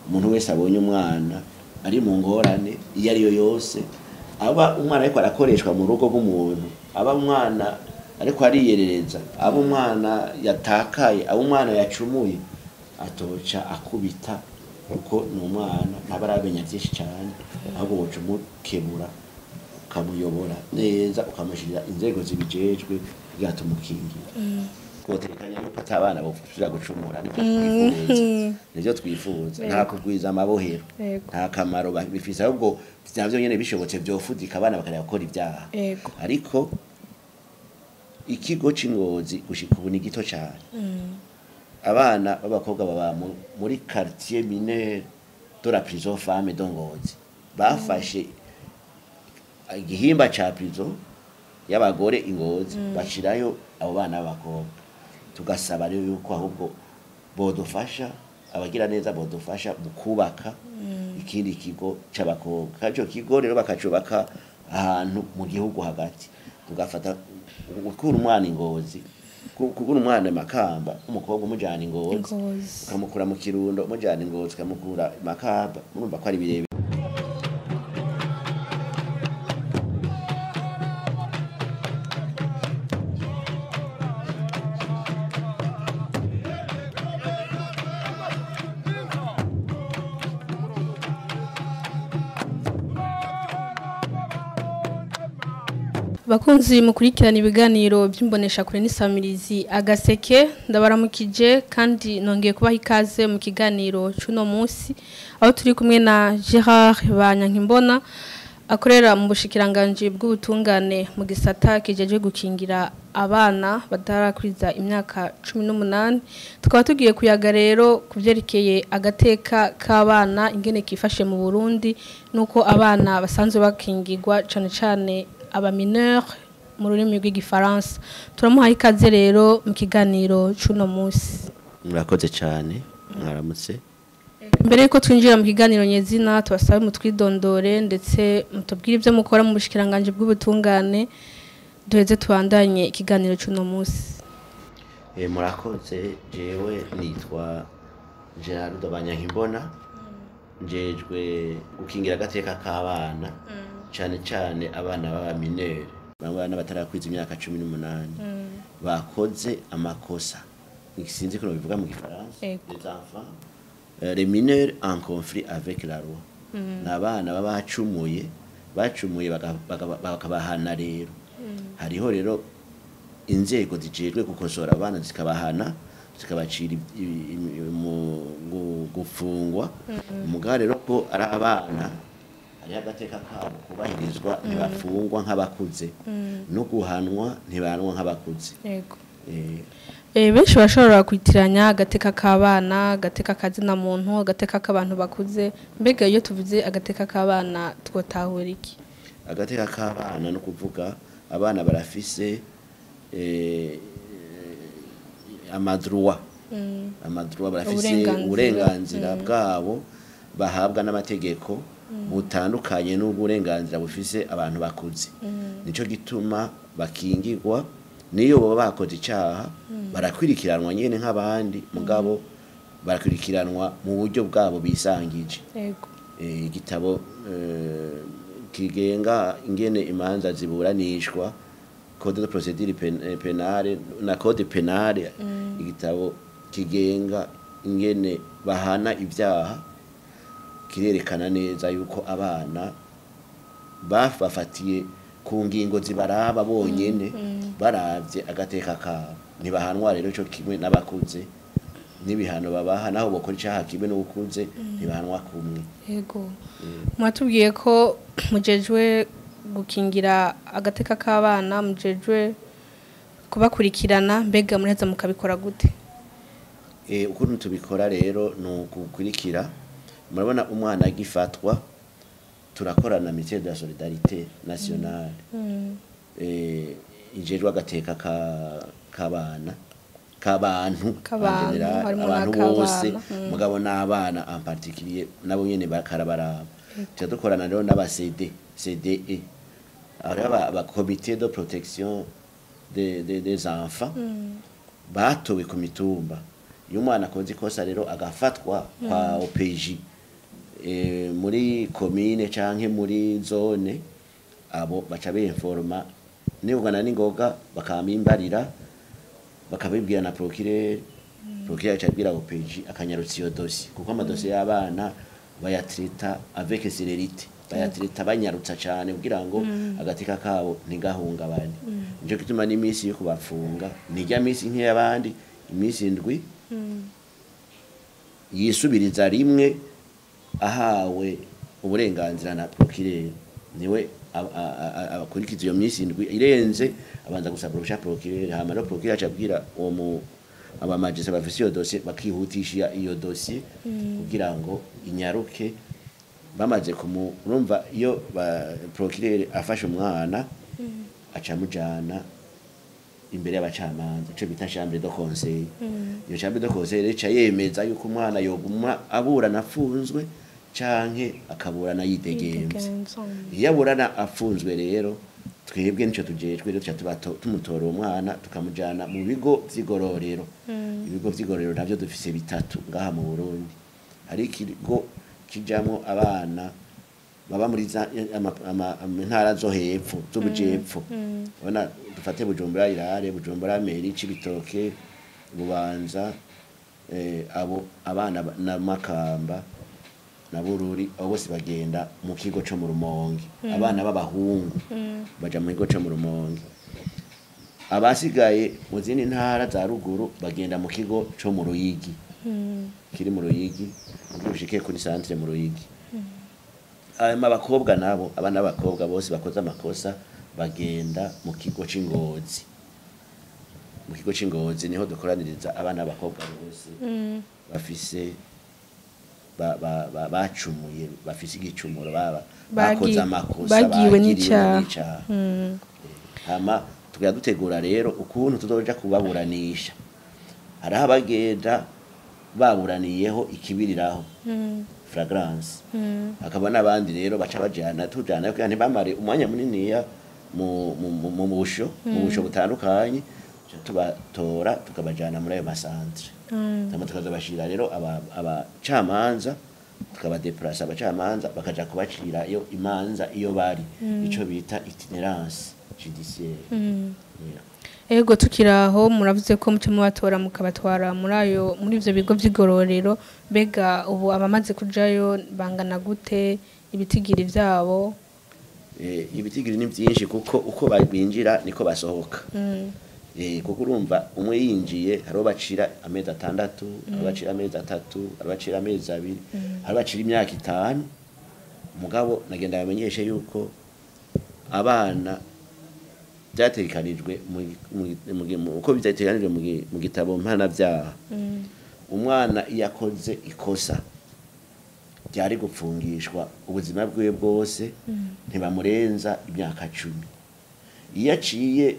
Umuntu wese abonye umwana ari mu ngorane iyo ari yo yose, aba umwana ariko arakoreshwa mu rugo rw'umuntu, aba umwana ariko ariyerereza, aba umwana yatakaye, aba umwana yacumuye, atoca akubita, kuko ni umwana ntaba aramenya byinshi cyane, ahubwo woca umukebura, ukamuyobora neza, ukamushyirira inzego zibijejwe kugira tumukingira. Twotekanya yuko ata abana bosubira gucumura, nibyo twifuza, nibyo twifuza. Nta kugwiza amabohero, nta kamaro bifise, ahubwo navyo nyene bishobotse vyofudika abana bakareka gukora ibyaha. Ariko ikigo c'Ingozi gushika ubu ni gito cane. Abana b'abakobwa baba muri quartier mineur de la prison femme de Ngozi. Bafashe igihimba ca prison y'abagore Ingozi, bashirayo abo bana b'abakobwa. Tugasaba rero yuko ahubwo bodufasha, abagira neza bodufasha mu kubaka ikindi kigo c'abakobwa. Kandi ico kigo rero bakacubaka ahantu mu gihugu hagati, tugafata gukura umwana Ingozi, kugura umwana Makamba, umukobwa umujana Ingozi, Ingozi, ukamukura mu Kirundo umujana Ingozi, ukamukura Makamba, murumva ko ari birebire. Bakunzi mukurikirana ibiganiro by'imbonesha kure n'isamirizi Agaseke, ndabaramukije kandi nongeye kubaha ikaze mu kiganiro c'uno munsi, aho turi kumwe na Gerard Banyankimbona akorera mu bushikiranganji bw'ubutungane mu gisata kijeje gukingira abana batarakwiza imyaka 18. Tukaba tugiye kuyaga rero kuvyerekeye agateka k'abana, ingene kifashe mu Burundi, nuko abana basanzwe bakingirwa, cane cane aba mineur mu rurimi rw'igifaransa. Turamuhaye ikaze rero mu kiganiro c'uno munsi. Murakoze cyane, mwaramutse. Mbere yuko twinjira mu kiganiro nyezina, tubasabe mutwidondore ndetse mutubwire ibyo mukora mu bushikiranganji bw'ubutungane, duheze tubandanye ikiganiro c'uno munsi. Murakoze. Jewe nitwa Gerard Banyankimbona, njejwe gukingira agateka k'abana, cane cane abana b'aba mineur, abana batarakwiza imyaka 18 bakoze amakosa. Sinzi ko bivuga mu gifaransa, les enfants, les mineurs en conflit avec la loi. Ni abana baba bacumuye, bacumuye bakabahana. Rero hariho rero inzego zijejwe gukosora abana, zikabahana, zikabacira gufungwa. Mugabo rero ko ari abana, hariho agateka kabo kubahirizwa, ntibafungwa nk'abakuze, no guhanwa ntibahanwa nk'abakuze. Benshi bashobora kwitiranya agateka k'abana, agateka kazina muntu, agateka k'abantu bakuze. Mbega iyo tuvuze agateka k'abana twotahura iki? Agateka k'abana no kuvuga abana barafise ama droits, ama droits barafise, Uburenganzira. Uburenganzira bwabo bahabwa n'amategeko butandukanye n'uburenganzira bufise abantu bakuze. Nico gituma bakingirwa. Niyo baba bakoze icaha, barakwirikiranwa nyene nk'abandi, mugabo barakurikiranwa mu buryo bwabo bisangije. Igitabo kigenga ingene imanza ziburanishwa, code de procédure pénale na code pénale, igitabo kigenga ingene bahana ibyaha, kirerekana neza yuko abana bafatiye ku ngingo zibaraba bonyene, baravye agateka kabo. Ntibahanwa rero ico kimwe n'abakuze, n'ibihano babaha, naho bokora icaha kimwe n'ukuze, ntibahanwa kumwe. Yego. Mwatubwiye ko mujejwe gukingira agateka k'abana, mujejwe kubakurikirana, mbega muraheza mukabikora gute? Ukuntu tubikora rero ni ugukurikira. Murabona umwana agifatwa, turakorana na ministère de la solidarité nationale, ijejwe agateka k'abana, k'abantu, K'abantu, en général, harimo abantu n'ak'abana. bose, mugabo n'abana en particulier nabo nyene bakarabaraba. Tuca dukorana rero n'aba CD, CDE, aho rero aba comité de protection des enfants batowe ku mitumba. Iyo umwana akoze ikosa rero agafatwa kwa OPJ Muri komine canke muri zone, abo baca binforma nibugana n'ingoga, bakamimbarira, bakabibwira na procureur. Procureur aca abwira OPJ, akanyarutsa iyo dossier, kuko amadosiye y'abana bayatrita avec célérité, bayatrita banyarutsa cane kugira ngo agateka kabo ntigahungabane. Nico gituma n'imisi yo kubafunga nijya misi nk'iy'abandi, imisi 7 yisubiriza rimwe ahawe uburenganzira na procureur. Niwe akurikiza iyo minsi 7. Irenze, abanza gusaba uruhusha procureur, hama no procureur aca abwira uwo mu aba magistrats bafise iyo dossier, bakihutisha iyo dossier kugira ngo inyaruke. Bamaze kumu, urumva, iyo procureur afashe umwana, aca amujana imbere y'abacamanza, ico bita chambre de conseil. Iyo chambre de conseil rero ica yemeza yuko umwana yoguma aburana afunzwe canke akaburana yidegemvye. Iyo aburana afunzwe rero, twebwe nico tujejwe rero, tuca tumutora uwo mwana, tukamujana mu bigo vy'igororero. Ibigo vy'igororero navyo dufise bitatu ngaha mu Burundi. Hari ikigo kijamwo abana baba muri za intara zo hepfo, z'ubujepfo. Ubona dufate Bujumbura Irare, Bujumbura Mairie, Cibitoke, Bubanza, abo abana na Makamba na Bururi, abo bose bagenda mu kigo co mu Rumonge. Abana b'abahungu baja mu kigo co mu Rumonge. Abasigaye mu zindi ntara za ruguru bagenda mu kigo co mu Ruyigi, kiri mu Ruyigi, ushike kuri centre mu Ruyigi. Hanyuma abakobwa nabo, abana b'abakobwa bose bakoze amakosa bagenda mu kigo c'Ingozi. Mu kigo c'Ingozi niho dukoraniriza abana b'abakobwa bose bafise bacumuye, bafise igicumuro, baba bakoze amakosa, bagiwe bagiriwe n'icaha. N'icaha. Hama tukajya dutegura rero ukuntu tuzoja kubaburanisha. Hariho abagenda baburaniyeho ikibiriraho, flagrance, hakaba n'abandi rero baca bajana, tujana kugira ntibamare umwanya muniniya mu busho butandukanye. Tuca tubatora, tukabajana muri ayo masantre, hama tukazabashira rero abacamanza, tukabadeplasa, abacamanza bakaja kubacirayo imanza iyo bari, ico bita itinérance judiciaire. Yeah. Ego, tukiraho, muravuze ko muce mubatora mukabatwara muri ayo, muri ivyo bigo vy'igororero. Mbega ubu abamaze kujayo bangana gute, ibitigiri vyabo? Ibitigiri ni byinshi, kuko uko binjira niko basohoka. Kuko urumva, umwe yinjiye, hariho bacira amezi 6, hariho bacira amezi 3, hariho bacira amezi 2, hariho bacira imyaka 5. Mugabo nagenda bamenyeshe yuko abana byategekanijwe uko byategekanijwe mu gitabo mpanabyaha, umwana iyo akoze ikosa ryari gupfungishwa ubuzima bwiwe bwose, ntibamurenza imyaka 10. Iyo aciye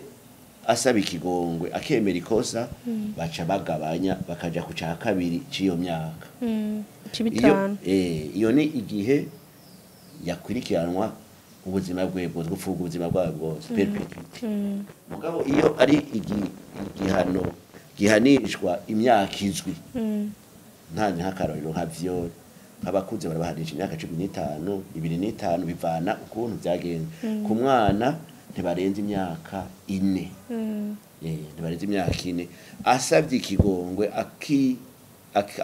asaba ikigongwe, akemera ikosa, baca bagabanya, bakaja ku ca kabiri c'iyo myaka. Iyo 5. Iyo ni igihe yakurikiranwa ubuzima bwiwe bwose, gupfunga ubuzima bwawe bwose, perpétuité. Mugabo iyo ari igihano gihanishwa imyaka izwi, nta nk'akarorero nka viol, nk'abakuze barabahanisha imyaka 15, 25, bivana ukuntu byagenze. Ku mwana ntibarenza imyaka 4. Ntibarenza imyaka 4. Asabye ikigongwe,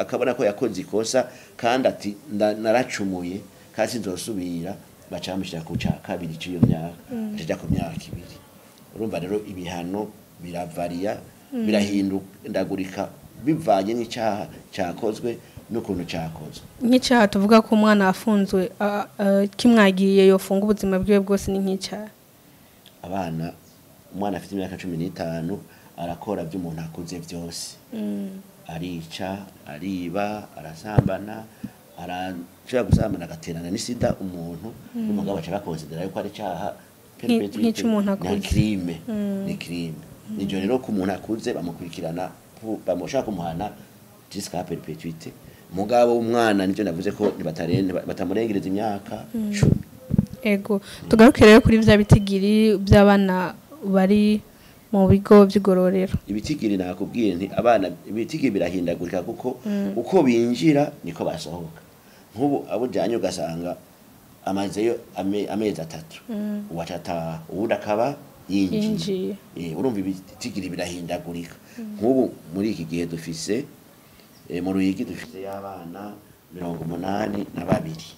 akabona ko yakoze ikosa kandi ati naracumuye kandi sinzosubira, baca bamushyira ku ca kabiri c'iyo myaka, aca ku myaka 2. Urumva rero ibihano biravariya, birahindagurika bivanye n'icaha cakozwe n'ukuntu cakozwe. Nk'icyaha tuvuga ko umwana afunzwe kimwagiye yofunga ubuzima bwiwe bwose ni nk'icyaha? Abana, umwana afite imyaka 15 arakora by'umuntu akuze byose: arica, ariba, arasambana, arashobora gusambana agaterana n'isida umuntu n'umugabo, aca bakonsidera yuko ari icaha. Nk'ic'umuntu akuze. Ni crime, ni crime. Nivyo rero, ku muntu akuze bamukurikirana, bamushaka kumuhana jusqu'à perpétuité. Mugabo umwana, nivyo navuze ko batamurengereza imyaka 10. Ego, tugaruke rero kuri vya bitigiri by'abana bari mu bigo by'igororero. Ibitigiri, nakubwiye nti abana ibitigiri birahindagurika, kuko uko binjira niko basohoka. Nk'ubu abo ujanye ugasanga amazeyo amezi 3, uwaca ataha, uwundi akaba yinjiye. Yinjiye. Urumva ibitigiri birahindagurika. Nk'ubu muri iki gihe dufise mu Ruyigi dufise y'abana 82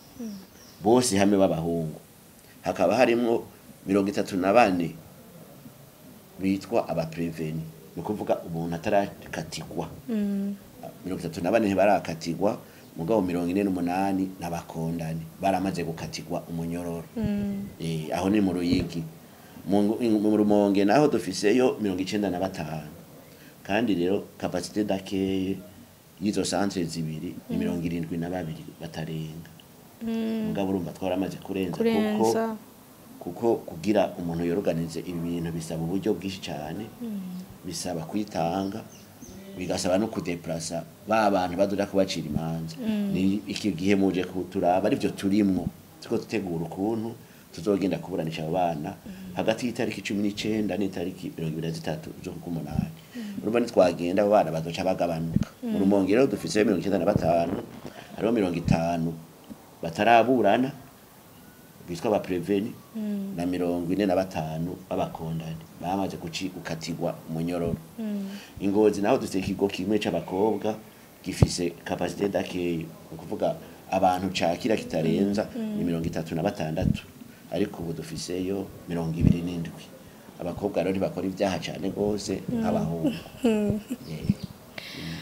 bose hamwe b'abahungu, hakaba harimwo 34 bitwa abapreveni, ni ukuvuga umuntu atarakatirwa. 34 ntibarakatirwa, mugabo 48 n'abakondani baramaze gukatirwa umunyororo. Aho ni mu Ruyigi. Mu Rumonge naho dufiseyo 95, kandi rero capacité d'accueil y'izo centre zibiri ni 72 batarenga. Mugabo urumva twaramaze kurenza, kuko Kurenza. Kuko kugira umuntu yoroganize ibintu bisaba uburyo bwinshi cyane, bisaba kwitanga, bigasaba no kudeplasa ba bantu baduda kubacira imanza. Ni iki gihe muje kuturaba arivyo turimwo, turiko dutegura ukuntu tuzogenda kuburanisha abo bana hagati y'itariki 19 n'itariki 23 z'ukumunani. Urumva nitwagenda abo bana bazoca bagabanuka. Mu Rumonge rero dufise 95, hariho 50 bataraburana bitwa abapreveni na 45 b'abakondani bamaze gukatirwa umunyororo. Ingozi naho dufite ikigo kimwe c'abakobwa gifise capacité d'accueil, ni ukuvuga abantu cakira kitarenza ni 36, ariko ubu dufiseyo 27. Abakobwa rero ntibakora ibyaha cane gose nk'abahungu.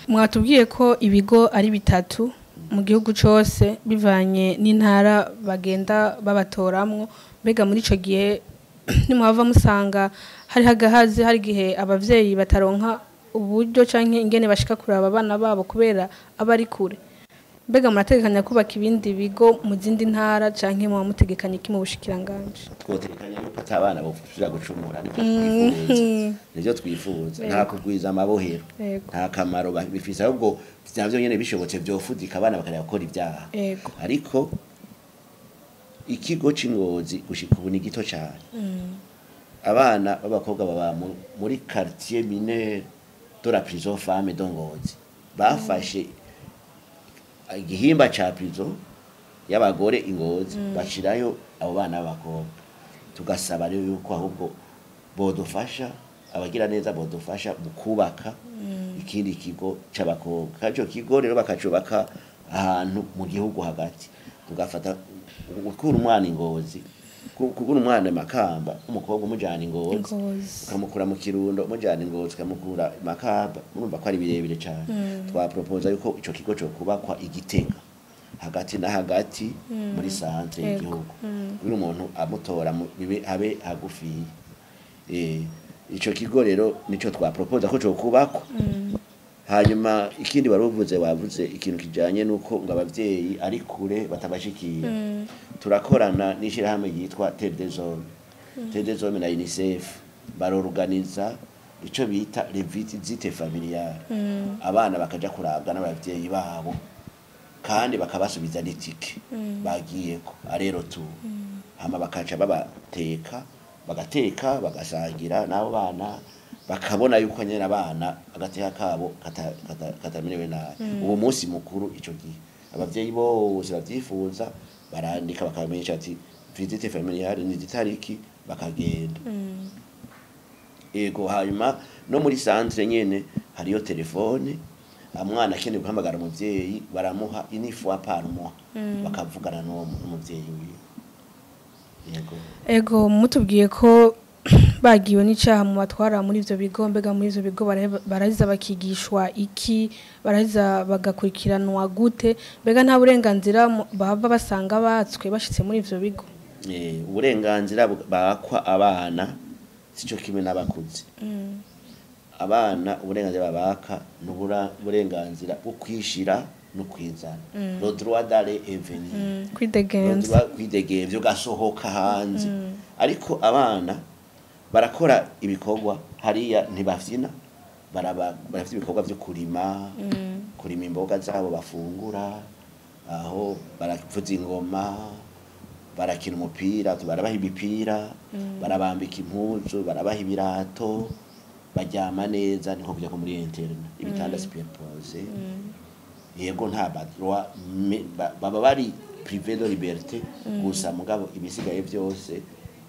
Mwatubwiye ko ibigo ari bitatu mu gihugu cose bivanye n'intara bagenda babatoramwo. Mbega muri ico gihe nimuhava musanga hari hagahaze, hari igihe abavyeyi bataronka uburyo canke ingene bashika kuraba abana babo kubera aba ari kure, mbega murategekanya kubaka ibindi bigo mu zindi ntara canke muba mutegekanya iki mu bushikiranganji? Twotekanya yuko ata abana bosubira gucumura, nivyo twifuza, nivyo twifuza. Nta kugwiza amabohero, nta kamaro bifise, ahubwo navyo nyene bishobotse vyofudika abana bakareka gukora ibyaha. Ariko ikigo c'Ingozi gushika ubu ni gito cane. Abana b'abakobwa baba muri quartier mineur de la prison femme de Ngozi. Bafashe igihimba ca prison y'abagore Ingozi, bashirayo abo bana b'abakobwa. Tugasaba rero yuko ahubwo bodufasha, abagira neza bodufasha mu kubaka ikindi kigo c'abakobwa, kandi ico kigo rero bakacubaka ahantu mu gihugu hagati. Tugafata gukura umwana Ingozi, kugura umwana Makamba umukobwa umujana Ingozi, Ingozi. ukamukura mu Kirundo umujana Ingozi, ukamukura Makamba, murumva ko ari birebire cane. Twapropoza yuko ico kigo co kubakwa Igitega, hagati na hagati muri centre y'igihugu, kugira umuntu amutora bibe habe hagufi. Ico kigo rero nico twapropoza ko co kubakwa. Hanyuma ikindi wari uvuze, wavuze ikintu kijanye nuko ngo abavyeyi ari kure batabashikiye. Turakorana n'ishirahamwe ryitwa Terre des Hommes. Terre des Hommes na UNICEF barorganiza ico bita les visites familiales, abana bakaja kurabwa n'abavyeyi babo kandi bakabasubiza n'itike bagiyeko arero tu, hama bakaca babateka, bagateka, bagasangira n'abo bana, bakabona yuko nyene abana agateka kabo katamerewe nabi. Uwo munsi mukuru, ico gihe abavyeyi bose bavyifuza barandika bakamenyesha ati visite familiale ni itariki, bakagenda. Ego. Hanyuma no muri centre nyene hariyo telefone, umwana akeneye guhamagara umuvyeyi baramuha une fois par mois, bakavugana n'uwo n'umuvyeyi wiwe. Yego. Ego, mutubwiye ko bagiwe n'icaha mu batwara muri ivyo bigo, mbega muri ivyo bigo baraheza bakigishwa iki? Baraheza bagakurikiranwa gute? Mbega nta burenganzira baba basanga batswe bashitse muri ivyo bigo? Uburenganzira bakwa abana sico kimwe n'abakuze. Abana uburenganzira babaka ni uburenganzira bwo kwishira no kwizana, le droit d'aller et venir. Kwidegenza. Kwidegemvya, ugasohoka hanze. Ariko abana barakora ibikorwa hariya, ntibafyina, barafite ibikorwa vyo kurima, kurima imboga zabo bafungura aho, baravuza ingoma, barakina umupira, barabaha imipira, barabambika impuzu, barabaha ibirato, baryama neza, niko kujya ko muri internat, ibitanda superposé. Yego, nta badroit baba bari privé de liberté gusa, mugabo ibisigaye byose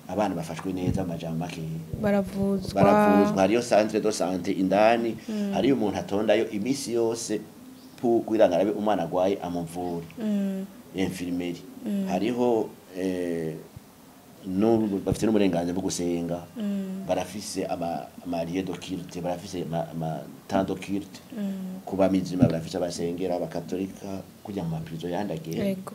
abana bafashwe neza, amajambo makeya. Baravuzwa? Baravuzwa. Hariyo centre de santé indani, hariyo umuntu atondayo imisi yose kugira ngo arabe umwana agwaye amuvure, infirmerie. Hariho bafite n'uburenganzira bwo gusenga, barafise ama lieu de culte, barafise ama temps de culte. Kuba mizima barafise abasengera abakatolika kujya mu maprison yandagiye. Yego.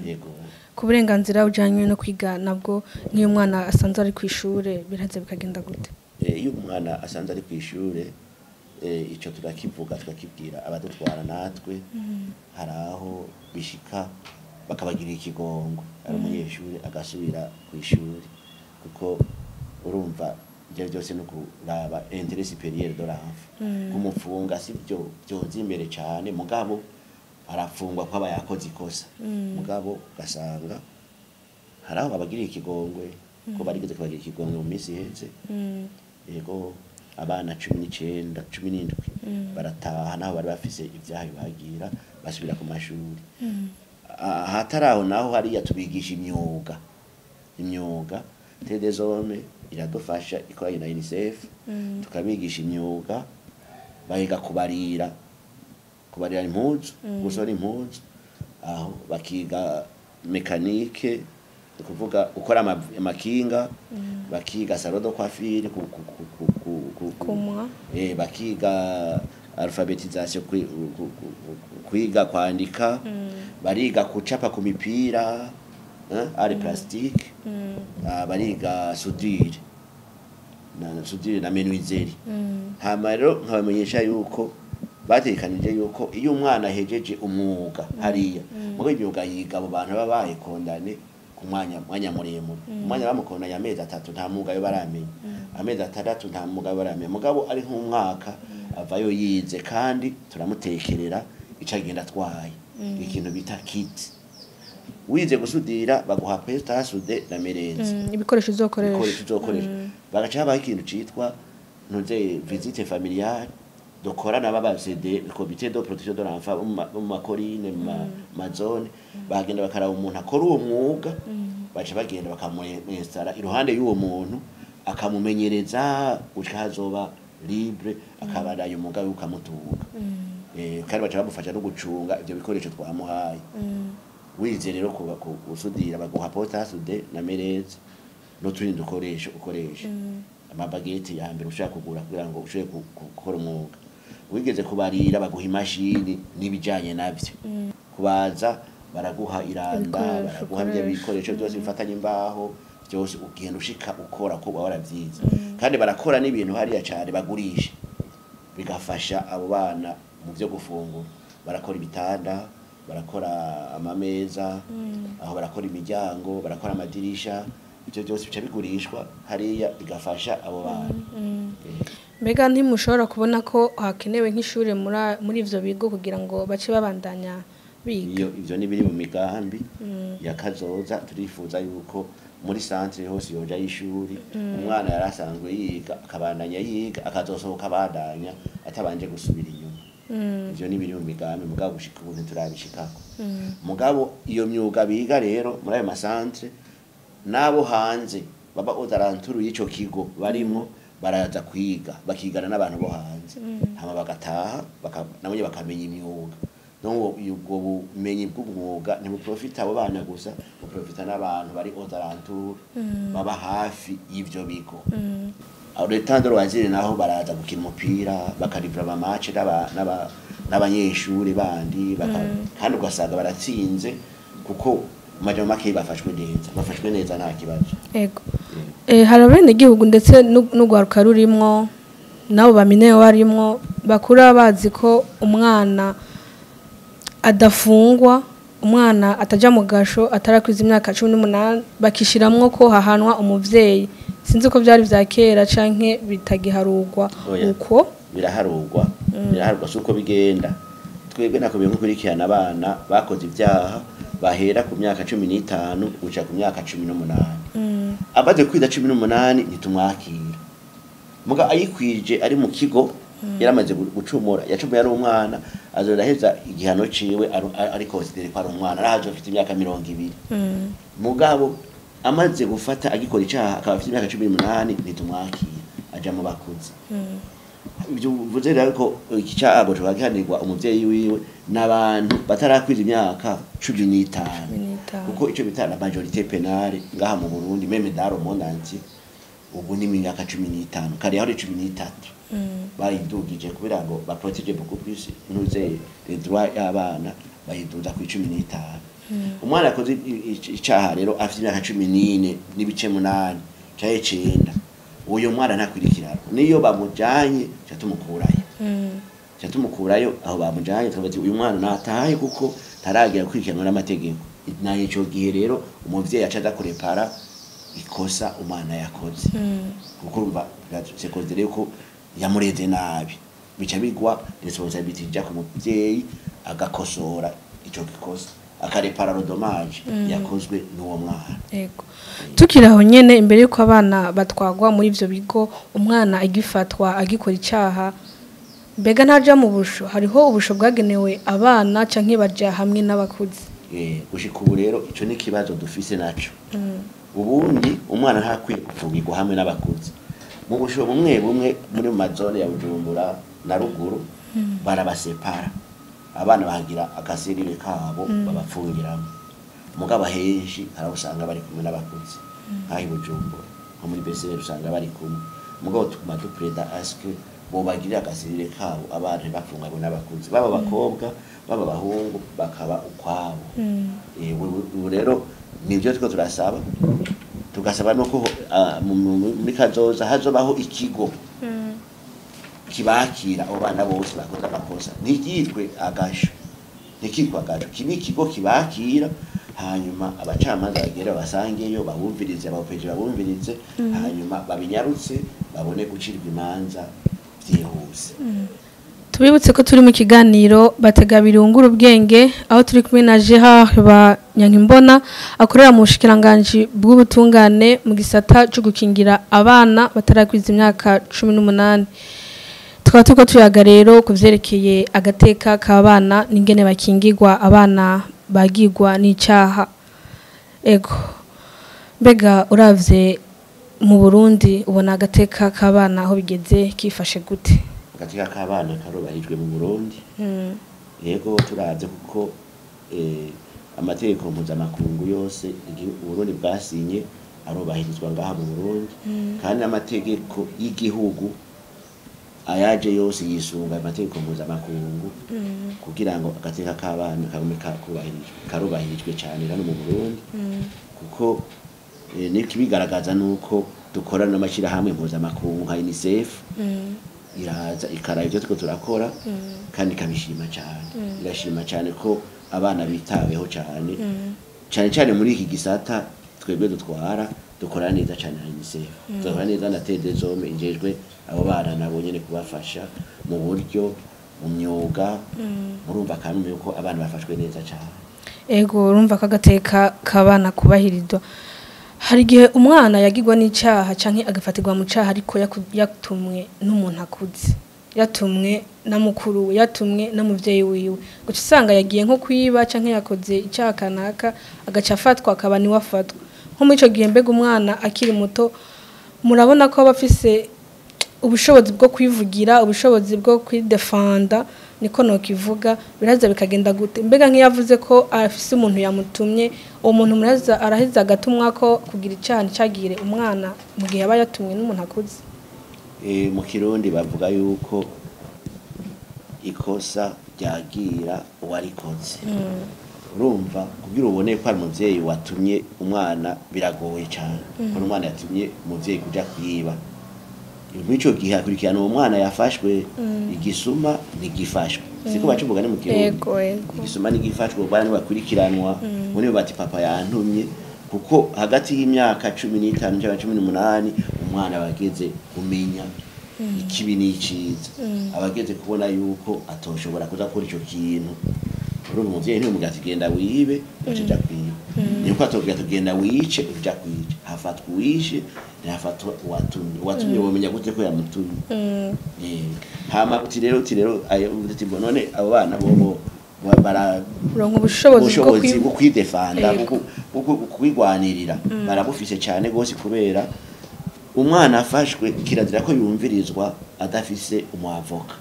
Yego. Ku burenganzira bujanye no kwiga nabwo, nk'iyo umwana asanzwe ari ku ishure, biraza bikagenda gute? Iyo umwana asanze ari ku ishure, ico turakivuga, tukakibwira abadutwara natwe. Hari aho bishika bakabagirira ikigongo, ari umunyeshuri agasubira ku ishuri, kuko urumva ibyo byose no kuraba intérêt supérieur de l'enfant. Kumufunga si byo byoza imbere cyane, mugabo arafungwa ko aba yakoze ikosa, mugabo ugasanga hari aho babagiriye ikigongwe, ko barigeze kubagira ikigongwe mu minsi iheze. Yego, abana 19, 17 barataha, naho bari bafise ibyaha bibagira, basubira ku mashuri. Ahatari aho naho, hariya tubigisha imyuga. Imyuga, Terre des Hommes iradufasha ikoranye na UNICEF, tukabigisha imyuga. Bahiga kubarira impuzu, gusona impuzu, aho bakiga mécanique, ni ukuvuga gukora amakinga, bakiga salon de coiffure, Kumwa. Bakiga alphabétisation, kwiga kwandika, bariga kucapa ku mipira, art plastique, bariga soudure na soudure na menuiserie. Hama rero nkabamenyesha yuko batekanije yuko iyo umwana ahejeje umwuga hariya, mugo imyuga yiga, abo bantu baba bayikondane ku mwanya muremure. Umwanya bamukondanye amezi 3, nta mwuga yo baramenya, amezi 6, nta mwuga yo baramenya, mugabo ari nk'umwaka avayo yize, kandi turamutekerera ico agenda atwaye, ikintu bita kit. Wize gusudira, baguha poste à souder na merenze. Ibikoresho uzokoresha. Ibikoresho uzokoresha. Bagaca habaho ikintu citwa ntuze visite familiale dukora n'aba CD, comité de protection de l'enfant bo mu makorine, mu mazone, bagenda bakaraba umuntu akora uwo mwuga, baca bagenda bakamuinstara iruhande y'uwo muntu, akamumenyereza gushika hazoba libre, akabandanya umwuga wiwe ukamutunga. Kandi baca bamufasha no gucunga ivyo bikoresho twamuhaye. Wize rero kuba gusudira, baguha poste à souder na mereze n'utundi dukoresho ukoresha, amabageti ya mbere ushaka kugura kugira ngo ushobore gukora umwuga. Wigeze kubarira, baguha imashini n'ibijanye navyo. Kubaza, baraguha iranda, Ibikoresho baraguha bya ukoresha. bikoresho byose bifatanye imbaho byose, ugenda ushika ukora ko uba waravyize. Kandi barakora n'ibintu hariya cane bagurisha, bigafasha abo bana mu byo gufungura. Barakora ibitanda, barakora amameza, aho barakora imiryango, barakora amadirisha. Ibyo byose bica bigurishwa hariya, bigafasha abo bana. Mbega ntimushobora kubona ko hakenewe nk'ishure muri ivyo bigo kugira ngo bace babandanya biga? Iyo ivyo ni biri mu migambi ya kazoza. Turifuza yuko muri centre hose yoja y'ishuri, umwana yari asanzwe yiga akabandanya yiga, akazosohoka abandanya atabanje gusubira inyuma. Ivyo ni biri mu migambi, mugabo gushika ubu ntiturabishikako. Mugabo iyo myuga biga rero muri ayo masantre, n'abo hanze baba aux alentours y'ico kigo barimwo baraza kwiga, bakigana n'abantu bo hanze, hama bagataha nabo nyene bakamenya imyuga. Donc ubwo bumenyi bw'umwuga ntibuprofita abo bana gusa, buprofita n'abantu bari aux alentours, baba hafi y'ivyo bigo. Aho le temps de loisir naho baraza gukina umupira, bakarivura ama match n'abanyeshuri bandi, kandi ugasanga baratsinze, kuko mu majambo make bafashwe neza, bafashwe neza, nta kibazo. Ego. Hari abenegihugu ndetse n'urwaruka rurimwo nabo bamineyo barimwo, bakura bazi ko umwana adafungwa, umwana ataja mu gasho atarakwiza imyaka 18, bakishiramwo ko hahanwa umuvyeyi. Sinzi ko vyari vya kera canke bitagiharurwa. Oya. Uko? Biraharurwa, biraharurwa. Si uko bigenda. Twebwe nakubwiye nko kurikirana abana bakoze ibyaha bahera ku myaka 15 guca ku myaka 18. Amaze kwiza 18 ntitumwakira, muga ayikwije ari mu kigo. Yaramaze gucumura, yacumuye ari umwana, azoraheza igihano ciwe ari considéré ko ari umwana, arahaje afite imyaka 20. Mugabo amaze gufata agikora icaha akaba afite imyaka 18, ntitumwakira, aja mu bakuze. Ibyo uvuze rero ko iki cyaha gihanirwa umuvyeyi wiwe n'abantu batarakwiza imyaka 15, 15. Kuko ico bita la majorité pénale ngaha mu Burundi, même dans le monde entier, ubu ni imyaka 15. Kare yari 13, bayidugije kubera ngo baprotège beaucoup plus ntuze les droits y'abana, bayiduza ku 15. Umwana yakoze icaha rero afite imyaka 14.8 canke 9, uyo mwana ntakwirikirana. Niyo bamujanye ca tumukurayo, ca tumukurayo aho bamujanye, tukavuga ati uyu mwana natahe kuko taragira gukurikiranwa n'amategeko. Nayo ico gihe rero umuvyeyi aca aza kurepara ikosa umwana yakoze, kuko urumva c'est considéré ko yamureze nabi, bica bigwa responsabilité ija ku muvyeyi, agakosora ico gikosa, akarepara le dommage yakozwe n'uwo mwana. Ego. Tukiri aho nyene, imbere yuko abana batwagwa muri ivyo bigo, umwana agifatwa agikora icaha, mbega ntaja mu busho? Hariho ubusho bwagenewe abana canke baja hamwe n'abakuze? Gushika ubu rero ico ni ikibazo dufise naco. Ubundi umwana ntakwiye gufungirwa hamwe n'abakuze mu busho bumwe bumwe. Muri mu mazone ya Bujumbura na ruguru barabasepara, abana bahagira akacellule kabo babafungiramo. Mugabo henshi hari aho usanga bari kumwe n'abakuze, nk'aho i Bujumbura nko muri BCR usanga bari kumwe. Mugabo tuguma dupreda aske bobagirira akacellule kabo, abana ntibafunganywe n'abakuze, baba abakobwa baba abahungu bakaba ukwabo. Ubu rero nibyo turiko turasaba, tugasaba nuko muri kazoza hazobaho ikigo kibakira abo bana bose bakoze amakosa. Ntiryitwe agasho, ntikitwe agasho, kibe ikigo kibakira, hanyuma abacamanza bagere babasangeyo, babumvirize, abapeje babumvirize, hanyuma babinyarutse, babone gucirwa imanza byihuse. Tubibutse ko turi mu kiganiro batega birungura ubwenge, aho turi kumwe na Gerard Banyankimbona akorera mu bushikiranganji bw'ubutungane mu gisata cyo gukingira abana batarakwiza imyaka 18. Tukaba turiko tuyaga rero ku vyerekeye agateka k'abana n'ingene bakingirwa abana bagirwa n'icaha. Ego, mbega uravye mu Burundi, ubona agateka k'abana aho bigeze kifashe gute? Agateka k'abana karubahirijwe mu Burundi. Yego, turavye kuko amategeko mpuzamakungu yose Uburundi bwasinye arubahirizwa ngaha mu Burundi, kandi amategeko y'igihugu ayaje yose yisunga amategeko mpuzamakungu kugira ngo agateka k'abana kagume karubahirijwe cyane hano mu Burundi, kuko n'ikibigaragaza nuko dukorana n'amashyirahamwe mpuzamakungu nka UNICEF, iraza ikaraba ibyo turiko turakora kandi ikabishima cyane. Irashima cyane ko abana bitaweho cyane cyane cyane muri iki gisata twebwe dutwara. Dukora neza cyane na UNICEF, dukora neza na Tedezome ijejwe abo bana, nabo nyene kubafasha mu buryo, mu myuga. Murumva kandi yuko abana bafashwe neza cyane. Ego, urumva ko agateka k'abana kubahirizwa. Hari igihe umwana yagirwa n'icaha canke agafatirwa mu caha, ariko yatumwe n'umuntu akuze, yatumwe na mukuru we, yatumwe na muvyeyi wiwe, guca usanga yagiye nko kwiba canke yakoze icaha kanaka, agaca afatwa, akaba niwe afatwa. Nko muri ico gihe, mbega umwana akiri muto, murabona ko aba afise ubushobozi bwo kwivugira, ubushobozi bwo kwidefanda, niko nokivuga? Biraza bikagenda gute? Mbega nk'iyo avuze ko afise umuntu yamutumye, uwo muntu muraza araheza agatumwa ko kugira icaha nticagire umwana mu gihe aba yatumwe n'umuntu akuze? Mu Kirundi bavuga yuko ikosa ryagira uwarikoze. Urumva, kugira ubone ko ari umuvyeyi watumye umwana biragoye cyane, ko umwana yatumye umuvyeyi kuja kwiba. Muri ico gihe akurikirana uwo mwana yafashwe. Igisuma ntigifashwe, siko bacuvuga ni mu Kirundi? Ego. Igisuma ntigifashwe, ubwana ntibakurikiranwa ubundi bati papa yantumye, kuko hagati y'imyaka 15 cyangwa 18 umwana aba ageze kumenya ikibi n'iciza, aba ageze kubona yuko atoshobora kuza gukora ico kintu. Urumva, umuvyeyi ntiyumubwira ati genda wibe, uca uja kwiba. Niko atobwira ati genda wice, uja kwica. Hafatwa uwishe. Ntihafatwa uwatumye. Uwatumye womenya gute ko yamutumye? Hama uti rero uti ngo none abo bana bobo bara uronka ubushobozi bwo ubushobozi bwo kwidefanda, Yego. bwo kwigwanirira, barabufise cyane gose, kubera umwana afashwe kirazira ko yumvirizwa adafise umwavoka.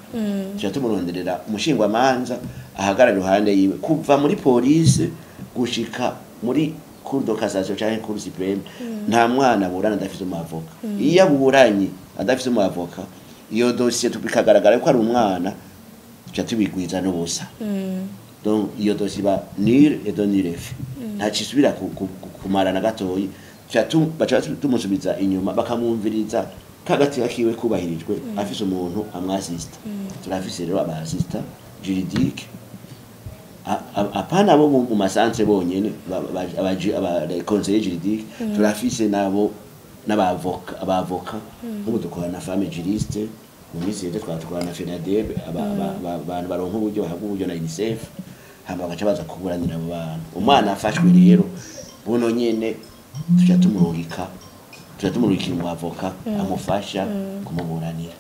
Tuca tumuronderera umushingwamanza ahagarara iruhande yiwe kuva muri polisi gushika muri cour de cassation canke cour suprême. Nta mwana aburana adafise umwavoka. Iyo aburanye adafise umwavoka, iyo dosiye bikagaragara ko ari umwana, tuca tubigwiza n'ubusa. Donc iyo dosiye iba nulle et de nul effet, ntacisubira kumara na gatoyi. Tuca baca tumusubiza inyuma, bakamwumviriza kagati kiwe kubahirijwe afise umuntu amwasista. Turafise rero aba assistants juridiques, apana abo mu ma centres bonyene, aba conseillers juridiques, turafise nabo n'abavoka. Abavoka nk'ubu dukorana na Femmes Juristes, mu minsi iheze twatwara na FENADEB, abantu baronka uburyo, bahabwa uburyo na UNICEF, hama bagaca baza kuburanira abo bantu. Umwana afashwe rero buno nyene tuca tumurungikira umwavoka amufasha kumuburanira.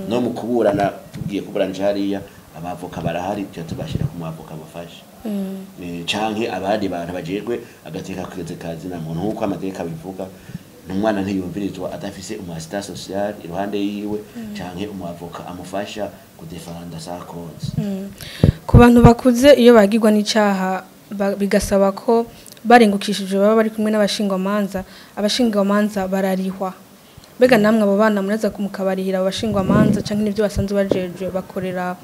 No mu kuburana, tugiye kuburanisha hariya, abavoka barahari, tuca tubashira ku mwavoka amufasha. Canke abandi bantu bajejwe agateka keze kazina muntu, nk'uko amategeko abivuga, umwana ntiyumvirizwa adafise umu assistant social iruhande yiwe canke umwavoka amufasha kudefanda sa cause. Ku bantu bakuze, iyo bagirwa n'icaha, bigasaba ko barengukishije baba bari kumwe n'abashingwamanza, abashingwamanza bararihwa. Mbega namwe abo bana muraza mukabarihira abo bashingwamanza, canke n'ivyo basanzwe bajejwe bakorera,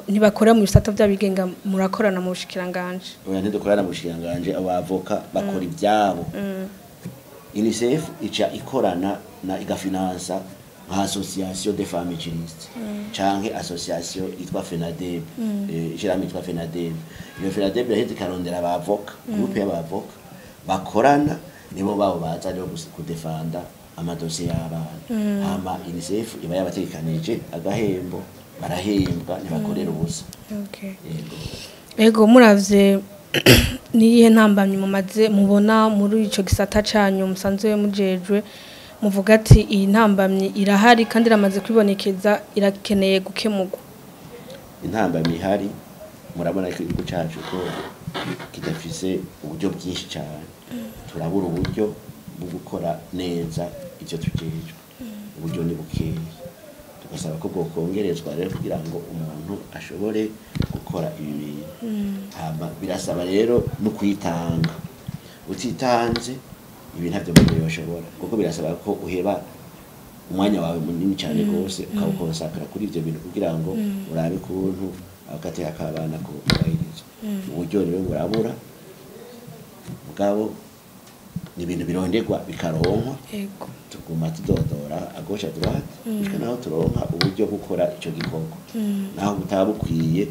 ntibakora mu bisata by'abigenga, murakorana mu bushikiranganje? Oya, ntidukorana mu bushikiranganje. Abavoka bakora ivyabo. UNICEF ica ikorana na igafinansa nka Association des Femmes Juristes canke association yitwa FENADEB, ishirahamwe yitwa FENADEB. Iyo FENADEB yaheze ikarondera abavoka, groupe y'abavoka bakorana, nibo babo baza rero kudefanda amadosiye y'abana. Hama UNICEF iba yabategekanije agahembo, barahembwa, ntibakorera ubusa. Yego. Ego, muravye, niyihe ntambamyi mumaze mubona muri ico gisata canyu musanzwe mujejwe, muvuga ati iyi ntambamyi irahari kandi iramaze kwibonekeza, irakeneye gukemurwa? Intambamyi ihari, murabona ko igihugu cacu ko kidafise uburyo bwinshi cyane. Turabura uburyo bwo gukora neza ivyo tujejwe, uburyo ni bukeya, tugasaba ko bwokongerezwa rero kugira ngo umuntu ashobore gukora ibi bintu. Hama birasaba rero no kwitanga. Utitanze ibi ntabyo umuntu yoshobora, kuko birasaba ko uheba umwanya wawe munini cyane rwose ukawukonsakara kuri ibyo bintu kugira ngo urabe ukuntu agateka k'abana kubahirizwa. Uburyo rero burabura, mugabo ni ibintu bironderwa bikaronkwa. Tuguma tudodora à gauche à droite gushika naho turonka uburyo bwo gukora ico gikorwa, naho butaba bukwiye,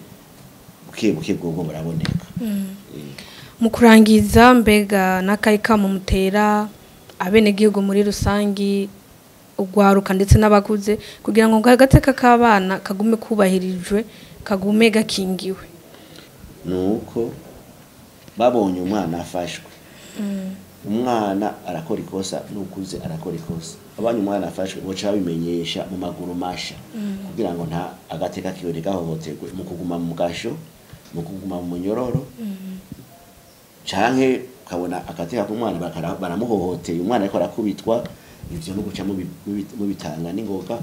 buke buke bwobwo buraboneka. Mu kurangiza, mbega n'akayi kamo mutera abenegihugu muri rusangi, ugwaruka ndetse n'abakuze, kugira ngo agateka k'abana kagume kubahirijwe, kagume gakingiwe? Nuko babonye umwana afashwe, umwana arakora ikosa n'ukuze arakora ikosa, abonye umwana afashwe boca babimenyesha mu maguru masha, kugira ngo nta agateka kiwe ntigahohoterwe mu kuguma mu gasho, mu kuguma mu munyororo, canke ukabona agateka k'umwana baramuhohoteye, umwana ariko arakubitwa. Ivyo no guca mubitanga n'ingoga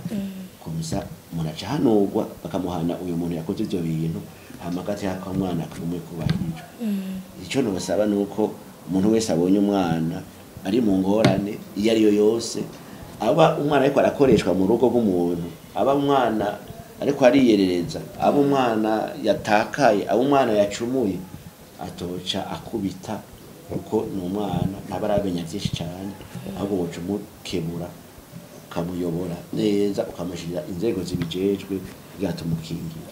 komisa, umuntu aca ahanurwa, bakamuhana uyu muntu yakoze ivyo bintu, hama agateka k'umwana kagume kubahirijwe. Icyo nobasaba ni uko umuntu wese abonye umwana ari mu ngorane iyo ari yo yose, aba umwana ariko arakoreshwa mu rugo rw'umuntu, aba umwana ariko ariyerereza, aba umwana yatakaye, aba umwana yacumuye, atoca akubita, kuko ni umwana, ntaba aramenya byinshi cyane. Ahubwo woca umukebura, ukamuyobora neza, ukamushyirira inzego zibijejwe kugira tumukingira.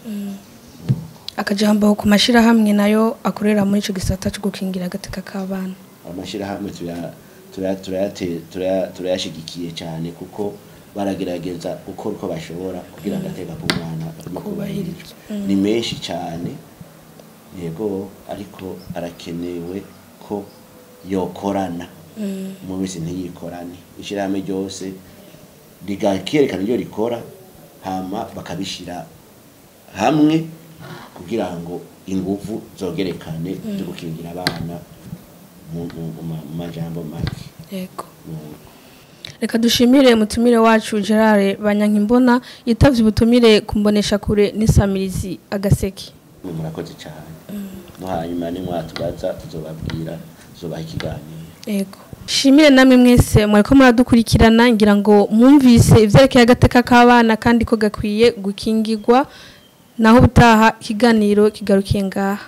Akajambo ku mashirahamwe nayo akorera muri ico gisata cyo gukingira agateka k'abana? Amashirahamwe turayashigikiye cyane, kuko baragerageza gukora uko bashobora kugira agateka k'umwana kagume kubahirizwa. Ni menshi cyane, yego, ariko arakenewe ko yokorana. Umwe wese ntiyikorane, ishyirahamwe ryose rigakerekana ibyo rikora, hama bakabishyira hamwe kugira ngo inguvu zogerekane zo gukingira abana mu majambo make. Yego. Reka dushimire mutumire wacu Gerard Banyankimbona yitavye ubutumire kumbonesha kure n'isamirizi Agaseke. Murakoze cyane. No hanyuma nimwatubaza tuzobabwira, tuzobaha ikiganiro. Yego. Shimire namwe mwese mwariko muradukurikirana, ngira ngo mwumvise ivyerekeye agateka k'abana kandi ko gakwiye gukingirwa. Naho ubutaha, ikiganiro kigarukiye ngaha.